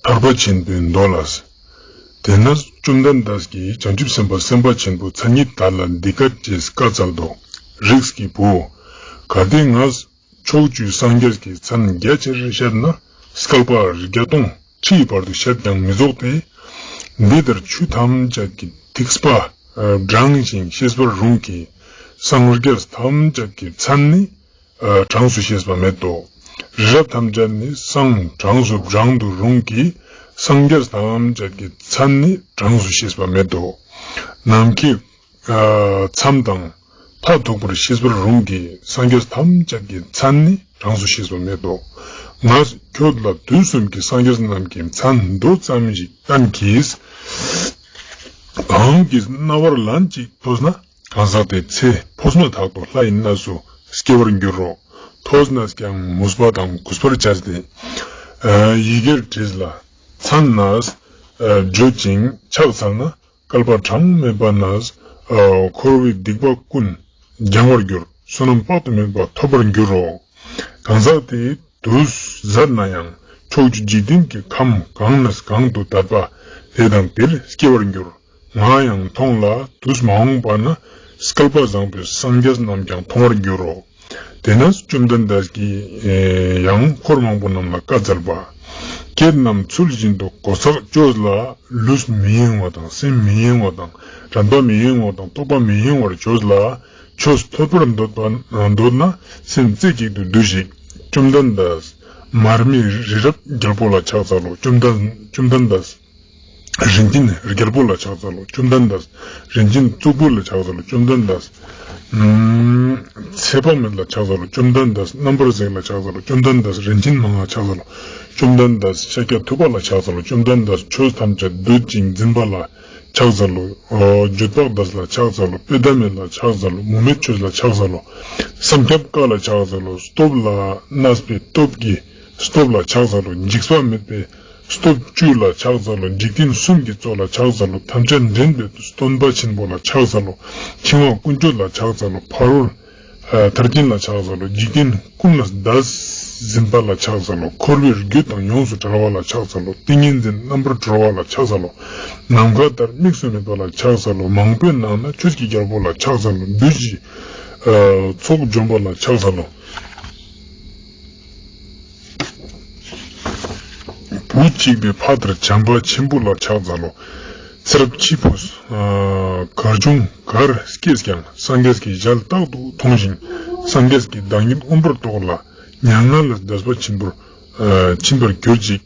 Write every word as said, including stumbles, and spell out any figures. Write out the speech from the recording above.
ཐར་པ་ཆེན་པོའི་མདོ་ལ། དེས་ན་བཅོམ་ལྡན་འདས་ཀྱིས་བྱང་ཆུབ་སེམས་དཔའ་སེམས་དཔའ་ཆེན་པོ་མཚན་ཉིད་དག་ལ་འདི་སྐད་ཅེས་བཀའ་སྩལ་ཏོ། རིགས་ཀྱི་བུ། གལ་ཏེ་ང་ཕྱོགས་བཅུའི་སངས་རྒྱས་ཀྱི་མཚན་རྒྱ་ཆེར་བཤད་ན་བསྐལ་པ་བརྒྱ་སྟོང་ཁྲིའི་བར་དུ་བཤད་ཀྱང་མི་རྫོགས་ཏེ། འདི་ལྟར་ཆོས་ཐམས་ཅད་ཀྱི་ཐེག་པ་བགྲང་ཞིང་ཤེས་པར་རུང་གི། སངས་རྒྱས་ཐམས་ཅད་ཀྱི་མཚན་ནི་གྲངས་སུ་ཤེས་པ་མེད་དོ། རི་རབ་ཐམས་ཅད་ནི་སངས་གྲངས་སུ་བགྲང་དུ་རུང་གི། སངས་རྒྱས་ཐམས་ཅད་ཀྱི་མཚན་ནི་གྲངས་སུ་ཤེས་པ་མེད་དོ། ནམ་མཁའི་མཚམས་དང་མཐའ་ཐུག་པར་ཤེས་པར་རུང་གི། སངས་རྒྱས་ཐམས་ཅད་ཀྱི་མཚན་ནི་གྲངས་སུ་ཤེས་པ་མེད་དོ། ང་ཁྱོད་ལ་དུས་གསུམ་གྱི་སངས་རྒྱས་རྣམས་ཀྱི་མཚན་མདོ་ཙམ་ཞིག་བསྟན་གྱིས། གང་གིས་རྣ་བར་ལན་ཅིག་ཐོས་ན། གང་ཟག་དེ་ཚེ་འཕོས་མ་ཐག་ཏུ་ལྷ་ཡི་གནས་སུ་སྐྱེ་བར་འགྱུར་རོ། ཐོས་ནས་ཀྱང་མོས་པ་དང་གུས་པར་བྱས་ཏེ། ཡི་གེར་བྲིས་ལ་མཚན་ནས་བརྗོད་ཅིང་ཕྱག་འཚལ་ན། བསྐལ་པ་གྲངས་མེད་པ་ནས་འཁོར་བའི་སྡིག་པ་ཀུན་སྦྱང་བར་འགྱུར། བསོད་ནམས་དཔག་ཏུ་མེད་པ་ཐོབ་པར་འགྱུར་རོ། གང་ཟག་དེ་དུས་ཟད་ན་ཡང་ཕྱོགས་བཅུའི་འཇིག་རྟེན་གྱི་ཁམས་གང་ནས་གང་དུ་དད་པ་དེ་དང་དེར་སྐྱེ་བར་འགྱུར། ང་ཡང་མཐོང་ལ་དུས་མ་འོངས་པ་ན་བསྐལ་པ་བཟང་པོའི་སངས་རྒྱས་རྣམས་ཀྱང་མཐོང་བར་འགྱུར་རོ། དེ་ནས་བཅོམ་ལྡན་འདས་ཀྱིས་ཡང་འཁོར་མང་པོ་རྣམས་ལ་བཀའ་སྩལ་པ། སྐྱེས་རྣམས་ཚུལ་བཞིན་དུ་གོ་ཆ་བཅོས་ལ། ལུས་མི་གཡེང་བ་དང་སེམས་མི་གཡེང་བ་དང་དྲན་པ་མི་གཡེང་བ་དང་རྟོག་པ་མི་གཡེང་བར་བྱོས་ལ། ཆོས་ཐོས་པར་འདོད་པ་འདོད་ན་སེམས་རྩེ་གཅིག་ཏུ་བསྡུས་ཤིག། བཅོམ་ལྡན་འདས། མར་མེའི་རི་རབ་རྒྱལ་པོ་ལ་ཕྱག་འཚལ་ལོ། བཅོམ་ལྡན་བཅོམ་ལྡན་འདས། རིན་ཆེན་རྒྱལ་པོ་ལ་ཕྱག་འཚལ་ལོ། བཅོམ་ལྡན་འདས། རིན་ཆེན་གཙུག་ཕུད་ལ་ཕྱག་འཚལ་ལོ། བཅོམ་ལྡན་འདས། ཚེ་དཔག་མེད་ལ་ཕྱག་འཚལ་ལོ། བཅོམ་ལྡན་འདས། རྣམ་པར་གཟིགས་ལ་ཕྱག་འཚལ་ལོ། བཅོམ་ལྡན་འདས། རིན་ཆེན་མང་ལ་ཕྱག་འཚལ་ལོ། བཅོམ་ལྡན་འདས། ཤཱཀྱ་ཐུབ་པ་ལ་ཕྱག་འཚལ་ལོ། བཅོམ་ལྡན་འདས། ཆོས་ཐམས་ཅད་སྡུད་ཅིང་འཛིན་པ་ལ་ཕྱག་འཚལ་ལོ། བརྗོད་བྲལ་འདས་ལ་ཕྱག་འཚལ་ལོ། དཔེ་ཟླ་མེད་ལ་ཕྱག་འཚལ་ལོ། མུ་མེད་ཆོས་ལ་ཕྱག་འཚལ་ལོ། བསམ་ཁྱབ་བཀའ་ལ་ཕྱག་འཚལ་ལོ། སྟོབས་ལ་གནས་པའི་སྟོབས་ཀྱི་སྟོབས་ལ་ཕྱག་འཚལ་ལོ། འཇིགས་པ་མེད་པའི་སྟོབས་བཅུ་ལ་ཕྱག་འཚལ་ལོ། འཇིག་རྟེན་གསུམ་གྱི་གཙོ་ལ་ཕྱག་འཚལ་ལོ། ཐམས་ཅད་འདྲེན་པའི་སྟོན་པ་ཆེན་པོ་ལ་ཕྱག་འཚལ་ལོ། འཆིང་བ་ཀུན་སྤྱོད་ལ་ཕྱག་འཚལ་ལོ། ཕ་རོལ་མཐར་ཕྱིན་ལ་ཕྱག་འཚལ་ལོ། འཇིག་རྟེན་ཀུན་ལ་བདག་འཛིན་པ་ལ་ཕྱག་འཚལ་ལོ། འཁོར་བའི་རྒྱུ་དང་ཡོངས་སུ་བྲལ་བ་ལ་ཕྱག་འཚལ་ལོ། ཏིང་ངེ་འཛིན་རྣམ་པར་གྲོལ་བ་ལ་ཕྱག་འཚལ་ལོ། ནམ་མཁའ་ལྟར་དམིགས་སུ་མེད་པ་ལ་ཕྱག་འཚལ་ལོ། མང་པོའི་ནང་ན་ཆོས་ཀྱི་རྒྱལ་པོ་ལ་ཕྱག་འཚལ་ལོ། བདུད་ཀྱི་ཚོགས་འཇོམས་པ་ལ་ཕྱག་འཚལ་ལོ། བུ་གཅིག་པའི་ཕ་ལྟར་བྱམས་པ་ཆེན་པོ་ལ་ཕྱག་འཚལ་ལོ། ཚེ་རབས་ཕྱིས་འཕོས་གར་བྱུང་གར་སྐྱེས་ཀྱང་སངས་རྒྱས་ཀྱི་ཞལ་རྟག་ཏུ་མཐོང་ཞིང་སངས་རྒྱས་ཀྱི་བདག་ཉིད་མངོན་པར་རྟོགས་ལ། མྱ་ངན་ལས་འདས་པ་ཆེན་པོར་ཕྱིན་པར་གྱུར་ཅིག།